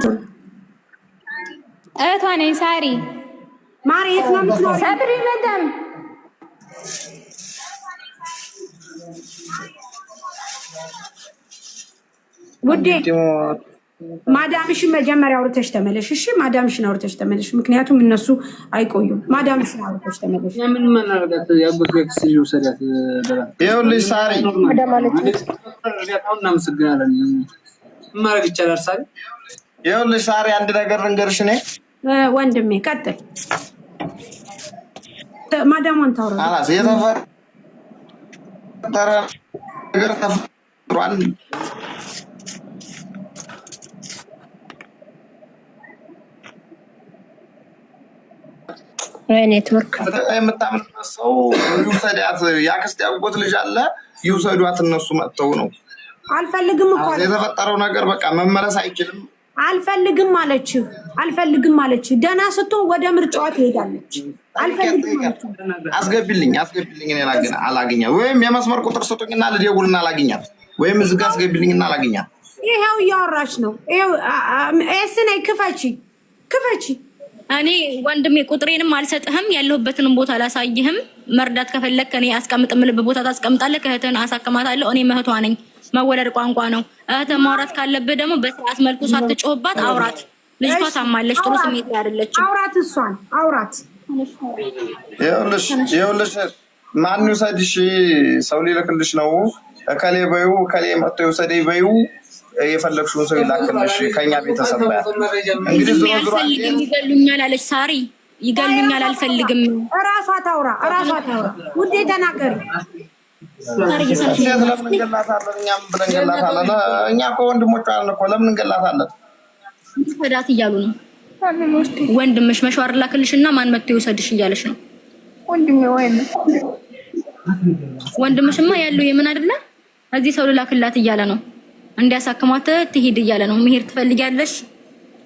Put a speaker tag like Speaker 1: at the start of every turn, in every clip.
Speaker 1: የምትኖሪው?
Speaker 2: እህቷ ነኝ። ሳሪ።
Speaker 1: ማሪ፣ የት ነው የምትኖሪው?
Speaker 2: ሰብሪ መዳም።
Speaker 1: ውዴ፣ ማዳምሽን መጀመሪያ አውርተሽ ተመለሽ። እሺ፣ ማዳምሽን አውርተሽ ተመለሽ። ምክንያቱም እነሱ አይቆዩም። ማዳምሽን አውርተሽ ተመለሽ።
Speaker 3: ምን መናረጋት ያጎት ያክስ ውሰዳት።
Speaker 4: ይኸውልሽ ሳሪ፣
Speaker 3: እናመሰግናለን። ማድረግ ይቻላል ሳሪ።
Speaker 4: ይኸውልሽ ሳሪ፣ አንድ ነገር ልንገርሽ እኔ
Speaker 1: ወንድሜ ቀጥል። ማዳሟን ታውራ።
Speaker 4: خلاص፣ የተፈጠረ ነገር ተፈጥሯል።
Speaker 5: ኔትወርክ።
Speaker 4: የምታምንበት ሰው ይውሰዳት። የአክስት ያጎት ልጅ አለ፣ ይውሰዷት። እነሱ መጥተው ነው።
Speaker 1: አልፈልግም እኮ አለች።
Speaker 4: የተፈጠረው ነገር በቃ መመለስ አይችልም።
Speaker 1: አልፈልግም አለች። አልፈልግም አለች። ደህና ስትሆን ወደ ምርጫዋ ትሄዳለች። አልፈልግም አለች።
Speaker 4: አስገቢልኝ፣ አስገቢልኝ። እኔ አላገኛት ወይም የመስመር ቁጥር ስጡኝና ልደውልና አላገኛት ወይም እዚህ ጋር አስገቢልኝና አላገኛት።
Speaker 1: ይኸው እያወራች ነው። ይኸው ኤስ ነይ፣ ክፈቺ፣ ክፈቺ።
Speaker 6: እኔ ወንድሜ ቁጥሬንም አልሰጥህም፣ ያለሁበትንም ቦታ አላሳይህም። መርዳት ከፈለክ እኔ አስቀምጥ የምልበት ቦታ ታስቀምጣለህ። እህትህን አሳክማታለሁ። እኔ እህቷ ነኝ። መወለድ ቋንቋ ነው። እህትህን ማውራት ካለብህ ደግሞ በስርዓት መልኩ ሳትጮህባት አውራት። ልጅቷ ታማለች፣ ጥሩ ስሜት ላይ አይደለችም።
Speaker 1: አውራት፣ እሷን አውራት።
Speaker 4: ይኸውልሽ፣ ይኸውልሽ፣ ማን ይውሰድሽ? ሰው ሊልክልሽ ነው። እከሌ በይው፣ እከሌ መጥቶ ይውሰደኝ በይው። የፈለግሽውን ሰው ይላክልሽ ከኛ ቤተሰብ ጋር። እንግዲህ ዞሮ ዞሮ
Speaker 6: አልፈልግም፣ ይገሉኛል አለች ሳሪ። ይገሉኛል፣ አልፈልግም።
Speaker 1: እራሷ ታውራ፣ እራሷ ታውራ። ውዴ ተናገሪ።
Speaker 4: እንዴት ለምን እንገላታለን? እኛም ብለን እንገላታለን። እኛ እኮ ወንድሞቿ ነን እኮ፣ ለምን እንገላታለን?
Speaker 6: ሰዳት እያሉ ነው። ወንድምሽ መሸዋር ላክልሽ እና ማን መጥቶ ይውሰድሽ እያለሽ ነው። ወንድምሽማ ያለው የምን አይደለ እዚህ ሰው ልላክላት እያለ ነው። እንዲያሳክማት ትሂድ እያለ ነው። መሄድ ትፈልጊያለሽ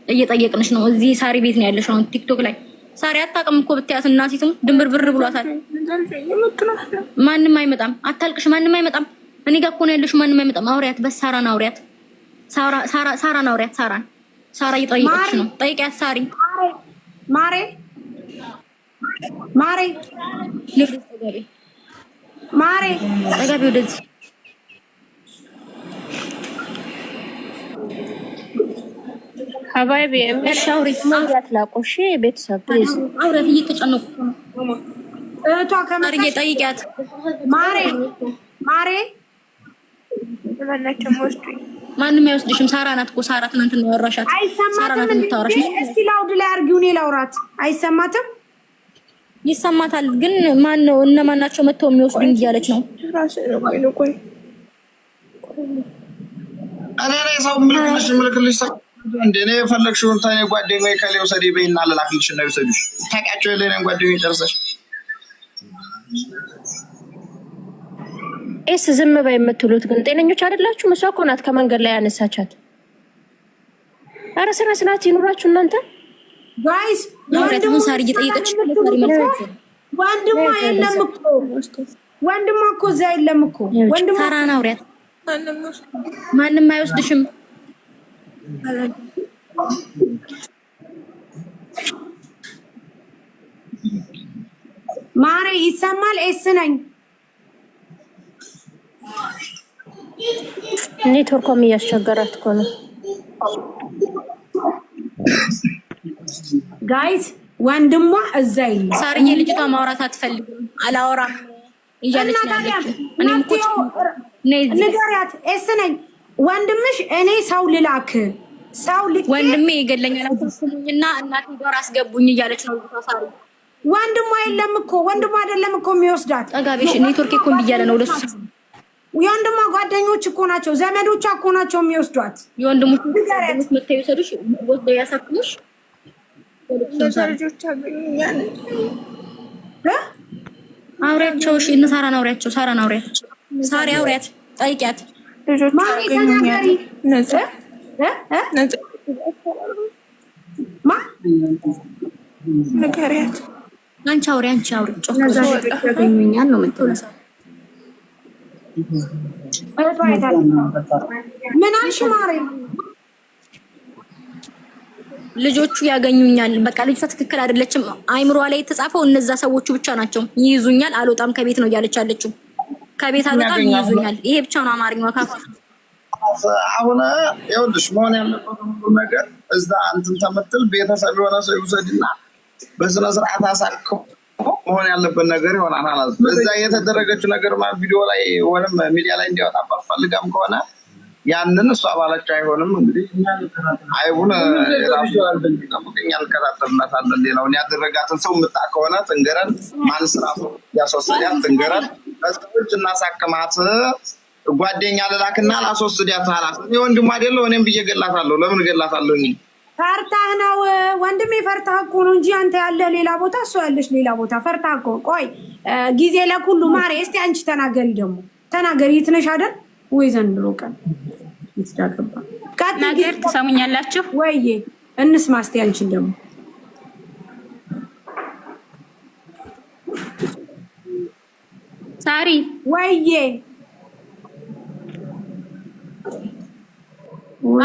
Speaker 6: እየጠየቅንሽ ነው። እዚህ ሳሪ ቤት ነው ያለሽ አሁን ቲክቶክ ላይ። ሳሪ አታውቅም እኮ ብትያት እናቲቱም ድንብርብር ብሏታል። ማንም አይመጣም፣ አታልቅሽ፣ ማንም አይመጣም። እኔ ጋር እኮ ነው ያለሽ፣ ማንም አይመጣም። አውሪያት፣ በስ ሳራን አውሪያት፣ ሳራን አውሪያት፣ ሳራን፣ ሳራ እየጠየቀች ነው። ጠይቂያት ሳሪ።
Speaker 1: ማሬ፣ ማሬ፣ ማሬ፣
Speaker 6: ጠጋቢ ወደዚህ።
Speaker 5: حبايبي ላቁ። እሺ ቤተሰብ please።
Speaker 6: አውሪያት፣ እየተጨነኩ ነው።
Speaker 1: እህቷ ከመጣች
Speaker 6: ጠይቂያት።
Speaker 1: ማሬ፣ ማሬ።
Speaker 6: ማንም አይወስድሽም። ሳራ ናት እኮ፣ ሳራ ትናንትና ያወራሻት።
Speaker 1: አይሰማትም። እስቲ loud ላይ አድርጊው፣ እኔ ላውራት። አይሰማትም።
Speaker 6: ይሰማታል፣ ግን ማን ነው እነማን ናቸው መጥተው የሚወስዱኝ እያለች ነው።
Speaker 4: እኔ ላይ ሰው ምልክልሽ ምልክልሽ ሰው እንደ እኔ የፈለግሽውን ታኔ ጓደኛዬ ከሌ ውሰዴ በይና ልላክልሽ እና ይውሰዱሽ። ታውቂያቸው የለ እኔን ጓደኛዬ ጨርሰሽ።
Speaker 5: ኤስ ዝም በይ የምትሉት ግን ጤነኞች አይደላችሁም። እሷ እኮ ናት ከመንገድ ላይ ያነሳቻት። ኧረ ስነ ስርዓት ይኑራችሁ እናንተ።
Speaker 1: Guys።
Speaker 6: አውሪያት፣ ሳሪ እየጠየቀች።
Speaker 1: ወንድሟ የለም እኮ፣ ወንድሟ እኮ እዛ የለም እኮ ወንድሟ።
Speaker 6: ሳራን አውሪያት። ማንም አይወስድሽም።
Speaker 1: ማሬ ይሰማል? ኤስ ነኝ።
Speaker 5: ኔትወርኳም እያስቸገራት እኮ ነው።
Speaker 1: Guys፣ ወንድሟ እዛ የለም።
Speaker 6: ሳርዬ፣ ልጅቷ ማውራት አትፈልግም፣ አላወራም እያለች ነው ያለችው። እኔም እኮ
Speaker 1: ንገሪያት። ኤስ ነኝ። ወንድምሽ እኔ ሰው ልላክ፣ ሰው ልኬ
Speaker 6: ወንድሜ ይገለኛል፣ አትስሙኝና እናቴ ጋር አስገቡኝ እያለች ነው ሳሪ።
Speaker 1: ወንድሟ የለም እኮ፣ ወንድሟ አይደለም እኮ የሚወስዳት።
Speaker 6: ጠጋቤሽ ኔትወርክ እኮ እምቢ እያለ ነው ለሱ።
Speaker 1: የወንድሟ ጓደኞች እኮ ናቸው፣ ዘመዶቿ እኮ ናቸው የሚወስዷት።
Speaker 6: የወንድሞች መጥተው ይውሰዱሽ፣ ወስደው ያሳክሙሽ። አውሪያቸው፣ እሺ እነ ሳራን አውሪያቸው፣ ሳራን አውሪያት፣ ሳሪ አውሪያት፣ ጠይቂያት።
Speaker 1: ማሚ ተናገሪ። እ እ ማ
Speaker 7: ንገሪያት።
Speaker 6: አንቺ አውሪ፣ አንቺ አውሪ። ጮክ
Speaker 2: ያገኙኛል ነው የምትለው።
Speaker 1: እህቷ የት አለ? ምን አልሽ ማሬ?
Speaker 6: ልጆቹ ያገኙኛል። በቃ ልጅቷ ትክክል አይደለችም። አይምሯ ላይ የተጻፈው እነዛ ሰዎቹ ብቻ ናቸው። ይይዙኛል፣ አልወጣም ከቤት ነው እያለች ያለችው። ከቤት አልወጣም፣ ይይዙኛል። ይሄ ብቻ ነው አማርኛዋ ካፏ።
Speaker 4: አሁን ይኸውልሽ መሆን ያለበት ሁሉ ነገር እዛ እንትን ተምትል ቤተሰብ የሆነ ሰው ይውሰድና በስነ ስርዓት አሳክሞ መሆን ያለበት ነገር ይሆናል። አላት እዛ የተደረገችው ነገር ቪዲዮ ላይ ወይም ሚዲያ ላይ እንዲያወጣባት ፈልጋም ከሆነ ያንን እሷ ባለችው አይሆንም። እንግዲህ አይቡን ራሱ ጠብቅኛ እንከታተልናታለን። ሌላውን ያደረጋትን ሰው ምጣ ከሆነ ትንገረን። ማን ስራ ያስወሰዳት ትንገረን። ሰዎች እናሳክማት። ጓደኛ ልላክና ላስወስዳት አላት። እኔ ወንድሙ አይደለሁ እኔም ብዬ ገላታለሁ። ለምን ገላታለሁ?
Speaker 1: ፈርታህ ነው ወንድሜ፣ ፈርታህ እኮ ነው እንጂ አንተ ያለህ ሌላ ቦታ፣ እሷ ያለች ሌላ ቦታ። ፈርታህ እኮ። ቆይ ጊዜ ለኩሉ ማሬ፣ እስቲ አንቺ ተናገሪ፣ ደግሞ ተናገሪ። የት ነሽ አይደል ወይ? ዘንድሮ ቀን ይትዳገባ
Speaker 7: ነገር ትሰሙኛላችሁ
Speaker 1: ወይዬ? እንስማ እስቲ አንቺን ደግሞ።
Speaker 7: ሳሪ።
Speaker 1: ወይዬ።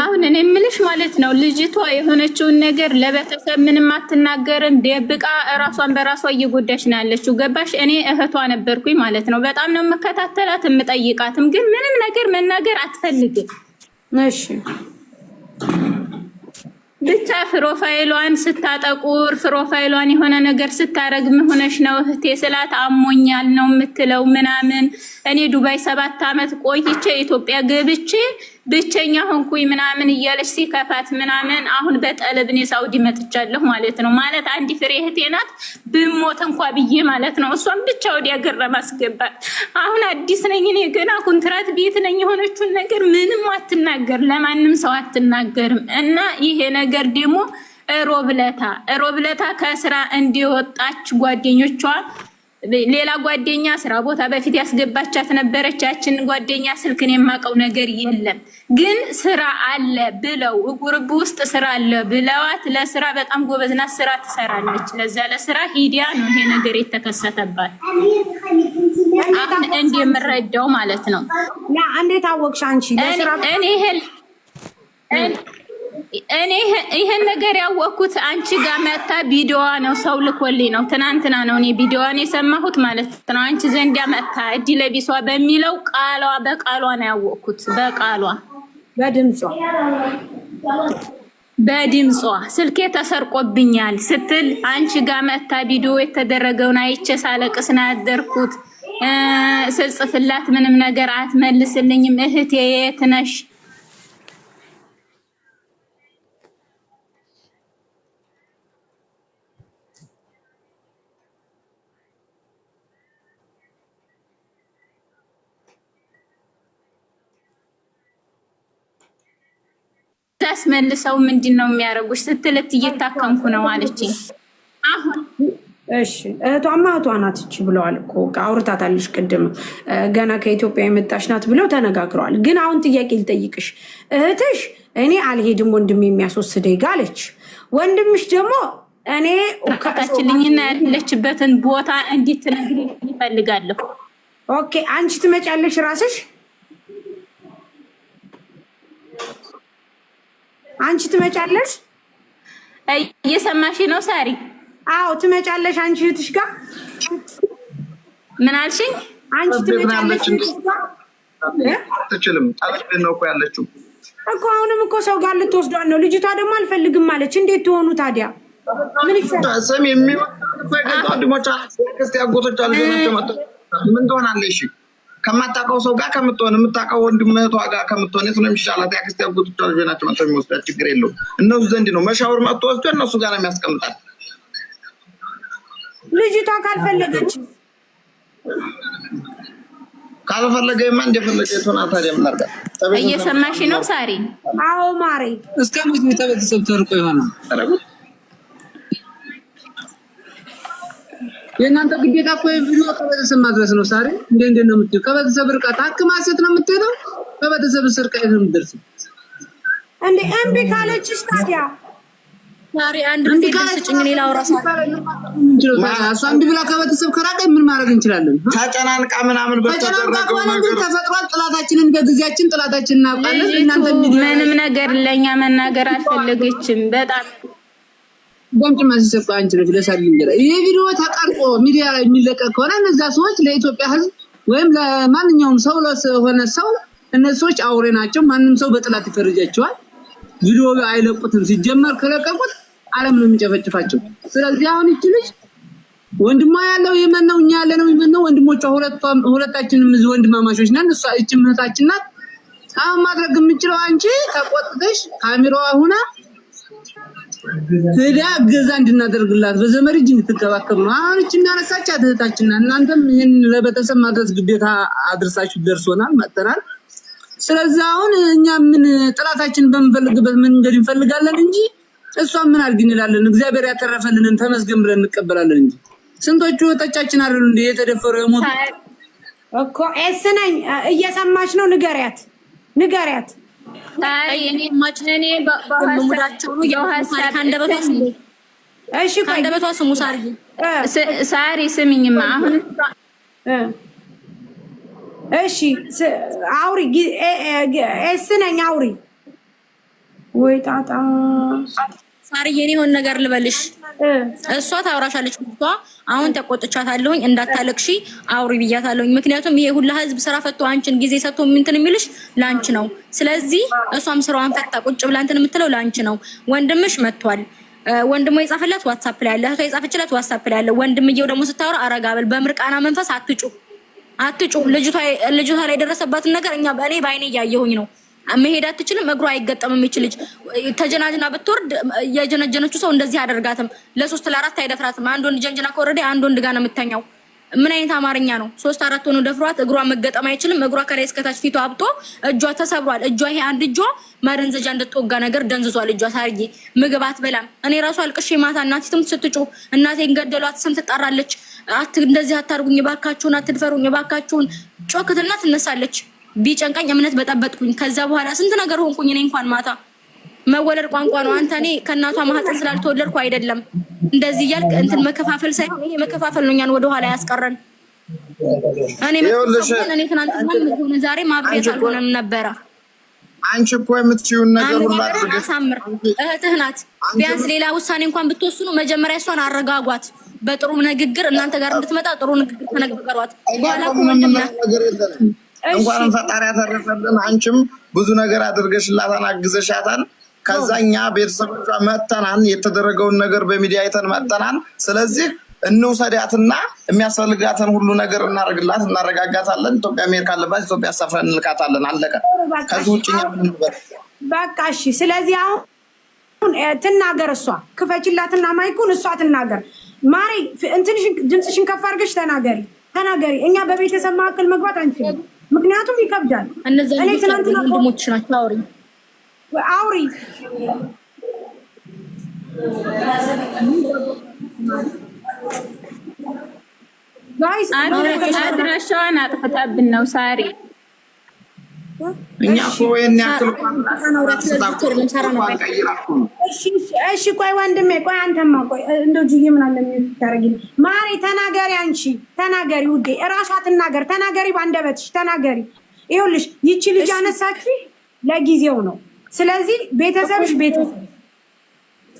Speaker 7: አሁን እኔ የምልሽ ማለት ነው፣ ልጅቷ የሆነችውን ነገር ለቤተሰብ ምንም አትናገርም። ደብቃ እራሷን በራሷ እየጎዳች ነው ያለችው። ገባሽ? እኔ እህቷ ነበርኩኝ ማለት ነው። በጣም ነው የምከታተላት የምጠይቃትም፣ ግን ምንም ነገር መናገር አትፈልግም።
Speaker 1: እሺ።
Speaker 7: ብቻ profile ሏን ስታጠቁር፣ profile ሏን የሆነ ነገር ስታረግ ምን ሆነሽ ነው እህቴ ስላት አሞኛል ነው የምትለው ምናምን። እኔ ዱባይ 7 ዓመት ቆይቼ ኢትዮጵያ ገብቼ ብቸኛ ሆንኩኝ ምናምን እያለች ሲከፋት ምናምን አሁን በጠለብ እኔ ሳውዲ መጥቻለሁ ማለት ነው። ማለት አንድ ፍሬ እህቴ ናት፣ ብሞት እንኳ ብዬ ማለት ነው። እሷን ብቻ ወዲያ ሀገር ለማስገባት አሁን አዲስ ነኝ እኔ፣ ገና ኮንትራት ቤት ነኝ። የሆነችውን ነገር ምንም አትናገር፣ ለማንም ሰው አትናገርም። እና ይሄ ነገር ደግሞ ሮብለታ ሮብለታ ከስራ እንዲወጣች ጓደኞቿ፣ ሌላ ጓደኛ ስራ ቦታ በፊት ያስገባቻት ነበረች። ያችን ጓደኛ ስልክን የማውቀው ነገር የለም፣ ግን ስራ አለ ብለው group ውስጥ ስራ አለ ብለዋት ለስራ በጣም ጎበዝ ናት፣ ስራ ትሰራለች። ለዛ ለስራ ሂዲያ ነው ይሄ ነገር የተከሰተባት። አሁን እንደምረዳው ማለት ነው።
Speaker 1: እንዴት አወቅሽ አንቺ?
Speaker 7: እኔ እኔ ይሄን ነገር ያወቅኩት አንቺ ጋር መታ ቪዲዮዋ ነው፣ ሰው ልኮልኝ ነው። ትናንትና ነው እኔ ቪዲዮዋን የሰማሁት ማለት ነው። አንቺ ዘንድ መታ እጅ ለቢሷ በሚለው ቃሏ በቃሏ ነው ያወቅኩት። በቃሏ።
Speaker 1: በድምጿ።
Speaker 7: በድምጿ ስልኬ ተሰርቆብኛል ስትል አንቺ ጋር መታ ቪዲዮ የተደረገውን አይቼ ሳለቅስ ነው ያደርኩት። ስጽፍላት ምንም ነገር አትመልስልኝም። እህቴ የት ነሽ? መልሰው ምንድን ነው የሚያደርጉሽ ስትልት እየታከምኩ ነው አለችኝ። አሁን
Speaker 1: እሺ፣ እህቷማ እህቷ ናት እቺ ብለዋል እኮ፣ አውርታታለሽ። ቅድም ገና ከኢትዮጵያ የመጣች ናት ብለው ተነጋግረዋል። ግን አሁን ጥያቄ ልጠይቅሽ። እህትሽ እኔ አልሄድም ወንድም የሚያስወስደኝ ጋ አለች። ወንድምሽ ደግሞ እኔ
Speaker 7: ታችልኝና ያለችበትን ቦታ እንድትነግሪኝ እፈልጋለሁ።
Speaker 1: Okay፣ አንቺ ትመጫለሽ ራስሽ? አንቺ ትመጫለሽ?
Speaker 7: እየሰማሽ ነው ሳሪ?
Speaker 1: አዎ፣ ትመጫለሽ አንቺ እህትሽ ጋር?
Speaker 7: ምን አልሽኝ?
Speaker 1: አንቺ ትመጫለሽ እህትሽ ጋር?
Speaker 4: አትችልም። ጠለብ ነው እኮ ያለችው።
Speaker 1: እኮ አሁንም እኮ ሰው ጋር ልትወስዷን ነው። ልጅቷ ደግሞ አልፈልግም አለች። እንዴት ትሆኑ ታዲያ? ምን ይሻላል?
Speaker 4: ስም የሚወጣ ወንድሞች፣ አክስት፣ አጎቶች ልጆች መጥተው ምን ትሆናለች? እሺ፣ ከማታውቀው ሰው ጋር ከምትሆን የምታውቀው ወንድም እህቷ ጋር ከምትሆን የት ነው የሚሻላት? የአክስት አጎቶቿ ልጆች ናቸው መጥተው የሚወስዳት፣ ችግር የለውም። እነሱ ዘንድ ነው መሻወር መጥቶ ወስዶ እነሱ ጋር ነው የሚያስቀምጣት።
Speaker 1: ልጅቷ ካልፈለገች?
Speaker 4: ካልፈለገማ እንደፈለገ ትሆና። ታዲያ ምን አድርጋት?
Speaker 7: እየሰማሽ ነው ሳሪ?
Speaker 1: አዎ ማሬ።
Speaker 3: እስከ መቼ ተቤተሰብ ተርቆ ይሆናል? የእናንተ ግዴታ እኮ ቪዲዮ ከቤተሰብ ማድረስ ነው። ሳሪ፣ እንዴ እንዴ ነው የምትይው? ከቤተሰብ ርቃ ታክማ ሴት ነው የምትሄደው። ከቤተሰብ ስርቃ የት ነው የምትደርሰው?
Speaker 1: እንዴ፣ እምቢ ካለችሽ ታዲያ?
Speaker 6: ሳሪ፣ አንድ ጊዜ ስጭኝ፣ እኔ ላውራ። ሳሪ።
Speaker 3: እሷ እምቢ ብላ ከቤተሰብ ከራቀ ምን ማድረግ እንችላለን?
Speaker 4: ተጨናንቃ ምናምን
Speaker 3: ተጨናንቃ
Speaker 4: በተደረገው
Speaker 3: ከሆነ
Speaker 4: ነገር
Speaker 3: እንግዲህ ተፈጥሯል። ጥላታችንን በጊዜያችን ጥላታችን እናውቃለን።
Speaker 7: ልጅቱ
Speaker 3: እናንተ
Speaker 7: ምንም ነገር ለእኛ መናገር አልፈለገችም። በጣም
Speaker 3: ደምጭ ማሲሰብ አንቺ ነሽ ለሳሪ ልንገር፣ ይሄ ቪዲዮ ተቀርጾ ሚዲያ ላይ የሚለቀቅ ከሆነ እነዛ ሰዎች ለኢትዮጵያ ሕዝብ ወይም ለማንኛውም ሰው ለሆነ ሰው እነዚህ ሰዎች አውሬ ናቸው። ማንም ሰው በጥላት ይፈርጃቸዋል። ቪዲዮ አይለቁትም። ሲጀመር ከለቀቁት ዓለም ነው የሚጨፈጭፋቸው። ስለዚህ አሁን ይቺ ልጅ ወንድሟ ያለው የመን ነው፣ እኛ ያለ ነው የመን ነው። ወንድሞቿ ሁለታችንም እዚህ ወንድማማቾች ነን። እሷ ይቺ እህታችን ናት። አሁን ማድረግ የምችለው አንቺ ተቆጥተሽ ካሜራዋ ሁና ሄዳ እገዛ እንድናደርግላት በዘመድ እጅ እንድትንከባከብ ነው። አሁን እቺ የሚያነሳቻት እህታችን ናት። እናንተም ይህን ለቤተሰብ ማድረስ ግዴታ አድርሳችሁ ደርሶናል፣ መጥተናል። ስለዚህ አሁን እኛ ምን ጥላታችን በምንፈልግበት መንገድ እንፈልጋለን እንጂ እሷን ምን አድርግ እንላለን? እግዚአብሔር ያተረፈልንን ተመስገን ብለን እንቀበላለን እንጂ ስንቶቹ እህቶቻችን አይደሉ እንደ የተደፈሩ የሞቱ
Speaker 1: እኮ ኤስ ነኝ። እየሰማች ነው። ንገሪያት፣ ንገሪያት።
Speaker 6: እኔ
Speaker 1: እሺ ቆይ
Speaker 6: ከአንደበቷ ስሙ ሳርዬ፣
Speaker 7: ሳሪ ስሚኝማ አሁን
Speaker 1: እሺ አውሪ። ኤስ ነኝ አውሪ። ወይ ጣጣ
Speaker 6: ሳርዬ፣ እኔ የሆነ ነገር ልበልሽ። እሷ ታውራሻለች። ልጅቷ አሁን ተቆጥቻታለሁኝ፣ እንዳታለቅሺ አውሪ ብያታለሁኝ። ምክንያቱም ይሄ ሁላ ህዝብ ስራ ፈቶ አንቺን ጊዜ ሰጥቶ እንትን የሚልሽ ላንቺ ነው። ስለዚህ እሷም ስራዋን ፈታ ቁጭ ብላ እንትን የምትለው ላንቺ ነው። ወንድምሽ መጥቷል። ወንድሟ የጻፈላት ዋትሳፕ ላይ አለ፣ እህቷ የጻፈችላት ዋትሳፕ ላይ አለ። ወንድምየው ደግሞ ስታወራ አረጋ በል፣ በምርቃና መንፈስ አትጩ አትጩ። ልጅቷ ላይ የደረሰባትን ነገር እኛ እኔ በአይኔ እያየሁኝ ነው። መሄድ አትችልም። እግሯ አይገጠምም። ይች ልጅ ተጀናጅና ብትወርድ የጀነጀነችው ሰው እንደዚህ አደርጋትም። ለሶስት ለአራት አይደፍራትም። አንድ ወንድ ጀንጅና ከወረደ አንድ ወንድ ጋር ነው የምተኛው። ምን አይነት አማርኛ ነው? ሶስት አራት ሆኖ ደፍሯት እግሯ መገጠም አይችልም። እግሯ ከላይ እስከታች ፊቷ አብጦ እጇ ተሰብሯል። እጇ ይሄ አንድ እጇ ማደንዘጃ እንደተወጋ ነገር ደንዝዟል። እጇ ሳርዬ ምግብ አትበላም። እኔ ራሱ አልቅሼ ማታ እናቲቱም ስትጮህ እናቴን ገደሏት ስም ትጠራለች። እንደዚህ አታርጉኝ እባካችሁን፣ አትድፈሩኝ እባካችሁን ጮክትና ትነሳለች። ቢጨንቀኝ እምነት በጠበጥኩኝ። ከዛ በኋላ ስንት ነገር ሆንኩኝ። እኔ እንኳን ማታ መወለድ ቋንቋ ነው። አንተ እኔ ከእናቷ ማህፀን ስላልተወለድኩ አይደለም እንደዚህ እያልክ እንትን መከፋፈል ሳይሆን ይሄ መከፋፈል ነው እኛን ወደኋላ ያስቀረን። እኔ እኔ ትናንትና ሆነ ዛሬ ማብሬት አልሆነም ነበረ።
Speaker 4: አንቺ እኮ የምትችይውን ነገር ሁሉ አድርገሽ
Speaker 6: አሳምር። እህትህ ናት። ቢያንስ ሌላ ውሳኔ እንኳን ብትወስኑ መጀመሪያ እሷን አረጋጓት። በጥሩ ንግግር እናንተ ጋር እንድትመጣ ጥሩ ንግግር ተነጋገሯት። በኋላ እኮ ወንድም ናት።
Speaker 4: ነገር የለንም። እንኳንም ፈጣሪ ያተረፈልን። አንቺም ብዙ ነገር አድርገሽላታል፣ አግዘሻታል። ከዛ እኛ ቤተሰቦቿ መጥተናል፣ የተደረገውን ነገር በሚዲያ አይተን መጥተናል። ስለዚህ እንውሰዳትና የሚያስፈልጋትን ሁሉ ነገር እናደርግላት፣ እናረጋጋታለን። ኢትዮጵያ መሄድ ካለባት ኢትዮጵያ አሳፍረን እንልካታለን። አለቀ። ከዚህ ውጭ እኛ ምን እንበል?
Speaker 1: በቃ እሺ። ስለዚህ አሁን ትናገር እሷ፣ ክፈችላትና mic ኡን እሷ ትናገር። ማሪ እንትንሽን ድምፅሽን ከፍ አድርገሽ ተናገሪ፣ ተናገሪ። እኛ በቤተሰብ መካከል መግባት አንችልም፣ ምክንያቱም ይከብዳል።
Speaker 6: እነዚያ
Speaker 1: እኔ ትናንትና
Speaker 6: ወንድሞችሽ ናቸው። አውሪ
Speaker 1: አውሪ guys
Speaker 7: አድራሻዋን አጥፍታብን ነው ሳሪ።
Speaker 4: እኛ እኮ ይሄን ያክል ቀይራ እኮ ነው።
Speaker 1: እሺ ቆይ ወንድሜ ቆይ አንተማ ቆይ እንደው ጅዬ ምን አለ ታረጊ ማሪ ተናገሪ አንቺ ተናገሪ ውዴ እራሷ ትናገር ተናገሪ በአንደበትሽ ተናገሪ ይኸውልሽ ይቺ ልጅ አነሳች ለጊዜው ነው ስለዚህ ቤተሰብሽ ቤተሰብ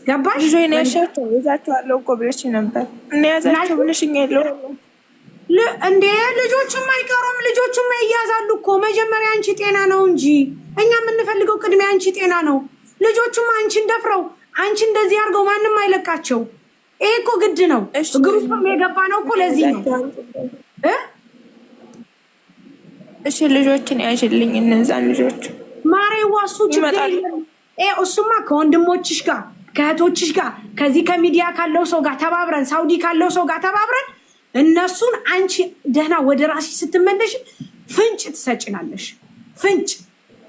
Speaker 1: ገባሽ
Speaker 8: ይዞ ነው ያሻቸው። ይዛቸዋለሁ እኮ ብለሽ ነበር እና ያዛቸው ብለሽኝ የለውም
Speaker 1: እንዴ ልጆቹም አይቀሩም ልጆቹም ይያዛሉ እኮ መጀመሪያ አንቺ ጤና ነው እንጂ እኛ የምንፈልገው ቅድሚያ አንቺ ጤና ነው ልጆቹም አንቺን ደፍረው አንቺ እንደዚህ አድርገው ማንም አይለቃቸው ይሄ እኮ ግድ ነው group ም የገባ ነው እኮ ለዚህ ነው እ
Speaker 8: እሺ ልጆችን ያሽልኝ እነዛን ልጆች
Speaker 1: ማሬዋ እሱ ችግር የለም። እሱማ ከወንድሞችሽ ጋር ከእህቶችሽ ጋር ከዚህ ከሚዲያ ካለው ሰው ጋር ተባብረን ሳውዲ ካለው ሰው ጋር ተባብረን እነሱን አንቺ ደህና ወደ ራስሽ ስትመለሽ ፍንጭ ትሰጭናለሽ። ፍንጭ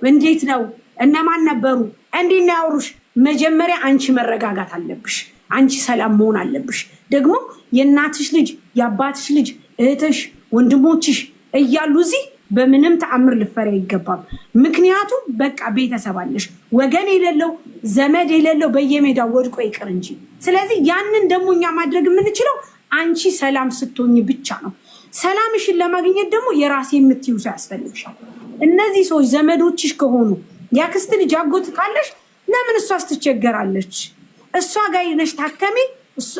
Speaker 1: እንዴት ነው? እነማን ነበሩ? እንዴት ነው ያወሩሽ? መጀመሪያ አንቺ መረጋጋት አለብሽ። አንቺ ሰላም መሆን አለብሽ። ደግሞ የእናትሽ ልጅ የአባትሽ ልጅ እህትሽ፣ ወንድሞችሽ እያሉ እዚህ በምንም ተአምር ልፈሪ አይገባም። ምክንያቱም በቃ ቤተሰብ አለሽ፣ ወገን የሌለው ዘመድ የሌለው በየሜዳው ወድቆ ይቅር እንጂ። ስለዚህ ያንን ደግሞ እኛ ማድረግ የምንችለው አንቺ ሰላም ስትሆኝ ብቻ ነው። ሰላምሽን ለማግኘት ደግሞ የራሴ የምትይው ሰው ያስፈልግሻል። እነዚህ ሰዎች ዘመዶችሽ ከሆኑ የአክስት ልጅ አጎት ካለሽ ለምን እሷስ ትቸገራለች? እሷ ጋር ሄደሽ ታከሚ፣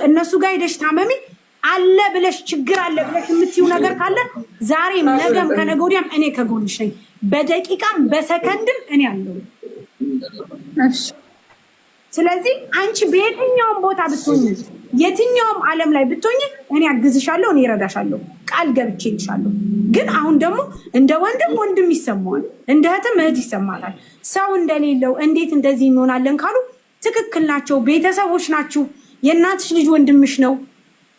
Speaker 1: እነሱ ጋር ሄደሽ ታመሚ። አለ ብለሽ ችግር አለ ብለሽ የምትይው ነገር ካለ ዛሬም፣ ነገም፣ ከነገ ወዲያም እኔ ከጎንሽ ነኝ። በደቂቃም በሰከንድም እኔ አለሁ። ስለዚህ አንቺ በየትኛውም ቦታ ብትሆኝ፣ የትኛውም ዓለም ላይ ብትሆኝ እኔ አግዝሻለሁ፣ እኔ እረዳሻለሁ፣ ቃል ገብቼልሻለሁ። ግን አሁን ደግሞ እንደ ወንድም ወንድም ይሰማዋል፣ እንደ እህትም እህት ይሰማታል። ሰው እንደሌለው እንዴት እንደዚህ እንሆናለን ካሉ ትክክል ናቸው። ቤተሰቦች ናችሁ። የእናትሽ ልጅ ወንድምሽ ነው።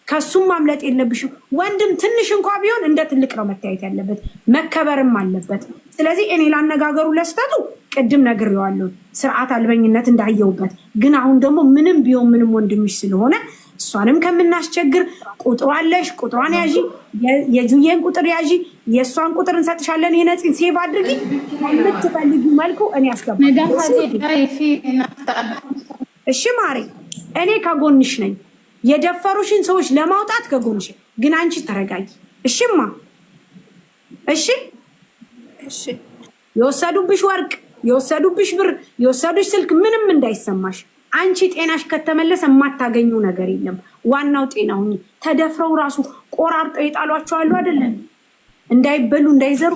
Speaker 1: ከሱም ማምለጥ የለብሽም። ወንድም ትንሽ እንኳ ቢሆን እንደ ትልቅ ነው መታየት ያለበት፣ መከበርም አለበት። ስለዚህ እኔ ላነጋገሩ ለስተቱ ቅድም ነግሬዋለሁ፣ ስርዓት አልበኝነት እንዳየውበት። ግን አሁን ደግሞ ምንም ቢሆን ምንም ወንድምሽ ስለሆነ እሷንም ከምናስቸግር ቁጥሯ አለሽ፣ ቁጥሯን ያዢ፣ የጁዬን ቁጥር ያዢ፣ የእሷን ቁጥር እንሰጥሻለን። የነፂን save አድርጊ፣ የምትፈልጊው መልኩ እኔ አስገባለሁ። እሺ ማሬ፣ እኔ ከጎንሽ ነኝ። የደፈሩሽን ሰዎች ለማውጣት ከጎንሽ፣ ግን አንቺ ተረጋጊ። እሽማ፣ እሺ፣
Speaker 8: እሺ።
Speaker 1: የወሰዱብሽ ወርቅ፣ የወሰዱብሽ ብር፣ የወሰዱሽ ስልክ ምንም እንዳይሰማሽ። አንቺ ጤናሽ ከተመለሰ የማታገኘው ነገር የለም። ዋናው ጤና ሁኚ። ተደፍረው ራሱ ቆራርጠው የጣሏቸው አሉ አይደለም? እንዳይበሉ እንዳይዘሩ።